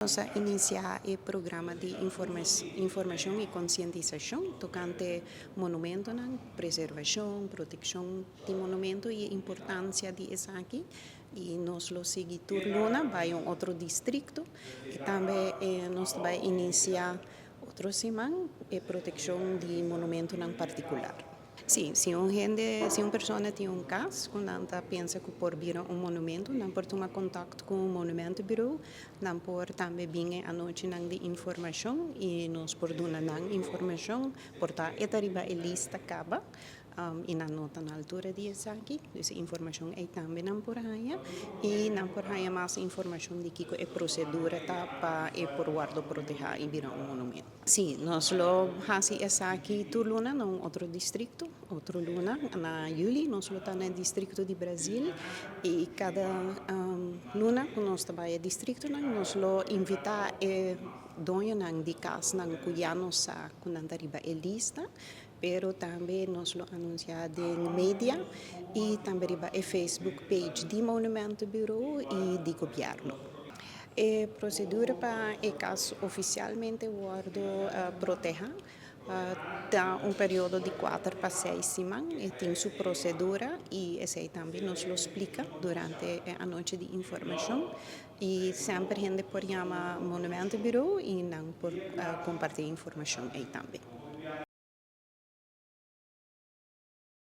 Nos a inicia e programa di informacion y concientisacion tocante monumentonan, preservacion, proteccion di monumento y importancia di esaki. Y nos lo sigui tur luna bay un otro districto y tambe nos ta bay inicia otro siman e proteccion di monumentonan particular. Si, si un hende, si un persona tin un cas cu nan ta pensa cu por bira un monumento, nan por tuma contact cu un monumentenbureau, nan por tambe bin e anochinan di informacion y nos por duna nan informacion, por ta e ta riba e lista caba y nan no ta na altura di esaki, dus e informacion ey tambe nan por haya y nan por haya mas informacion di kico e procedura ta pa e por wordo proteha y bira un monumento. Si, nos lo haci esaki tur luna na un otro districto, otro luna na juli nos lo ta na e districto di Brazil y cada luna cu nos ta bay e districtonan nos lo invita e doñonan di casnan cu ya nos sa cu nan ta riba e lista, pero tambe nos lo anuncia den media y tambe riba e Facebook page di Monumentenbureau y di gobierno. E procedura pa e cas oficialmente wordo proteha ta un periodo di 4 pa 6 siman. E tin su procedura y esey tambe nos lo splica durante e anochi di informacion. Y semper hende por yama Monumentenbureau y nan por comparti informacion ey tambe.